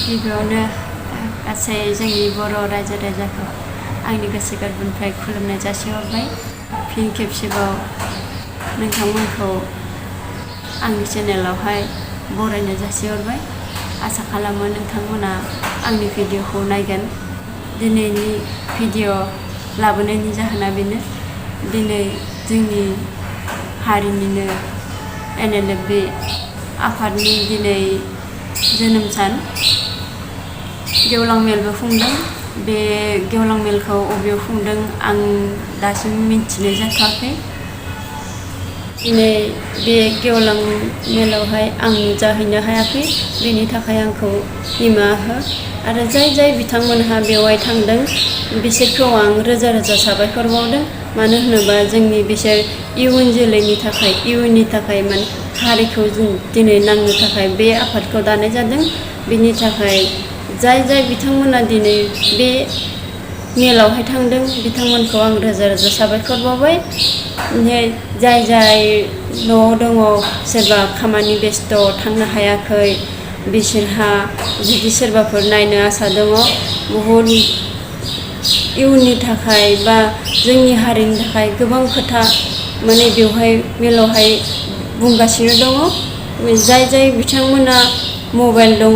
गिबियावनो गासै जोंनि बर' रायजो राजाखौ आंनि गोसो गोरबोनिफ्राय खुलुमनाय जासिहरबाय। फिन खेबसेबाव नोंथांमोनखौ आंनि चेनेलावहाय बरायनाय जासिहरबाय। आसा खालामो नोंथांमोना आंनि भिडिअखौ नायगोन। दिनैनि भिडिअ लाबोनायनि जाहोना बेनो, दिनै जोंनि हारिनिनो NLFB आफादनि दिनै जोनोम सान। गेवलां मेलबो खुंदों। बे गेवलां मेलखौ बबेयाव खुंदों आं दासिम मिथिनाय जाथ'वाखै। दिनै बे गेवलां मेलावहाय आं नुजाहैनो हायाखै, बेनि थाखाय आंखौ निमाहा हो। आरो जाय बिथांमोनहा बेवहाय थांदों बिसोरखौ आं रोजा रोजा साबायखर बावदों। मानो होनोबा जोंनि बिसोर इयुन जोलैनि थाखाय, इयुननि थाखाय हारिखौ जों दिनै नांनो थाखाय बे आफादखौ दानाय जादों। बेनि थाखाय जाय बिथांमोना दिनै बे मेलावहाय थांदों बिथांमोनखौ आं रोजा रोजा साबायखर बावबाय। जाय न'आव दङ, सोरबा खामानि बेस्थ' थांनो हायाखै, बिसोरहा जुदि सोरबाफोर नायनो आसा दङ, बहुद इयुननि थाखाय बा जोंनि हारिनि थाखाय गोबां खोथा बेवहाय मेलावहाय बुंगासिनो दङ। जाय बिथांमोना मबाइल दङ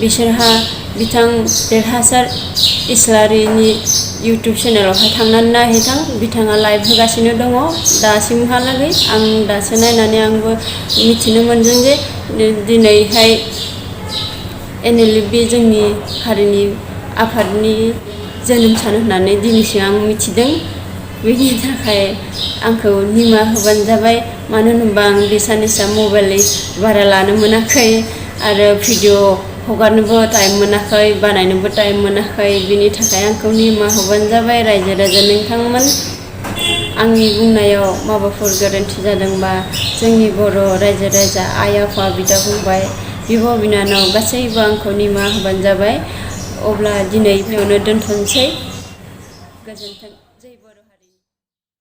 बिसोरहा बिथां देरहासार इस्लारिनि इउटुब चेनेलावहाय थांनानै नायहैथां। बिथाङा लाइभ होगासिनो दङ दासिमहालागै। आं दासो नायनानै आंबो मिथिनो मोनदों जे दिनैहाय NLFB जोंनि हारिनि आफादनि जोनोम सान होननानै दिनैसो आं मिथिदों। बेनि थाखाय आंखौ निमाहा होबानो जाबाय। मानो होनोबा आं बे साननैसोआ मबाइल बारा लानो मोनाखै आरो भिडिअ हगारनोबो टाइम मोनाखै, बानायनोबो टाइम मोनाखै। बिनि थाखाय आंखौ निमाहा होबानो जाबाय। रायजो राजा नोंथांमोन, आंनि बुंनायाव माबाफोर गोरोन्थि जादोंबा जोंनि बर' रायजो राजा, आइ आफा, बिदा फंबाय, बिब' बिनानाव गासैबो आंखौ निमाहा होबानो जाबाय। अब्ला दिनै बेयावनो दोनथ'नोसै। गोजोन्थों।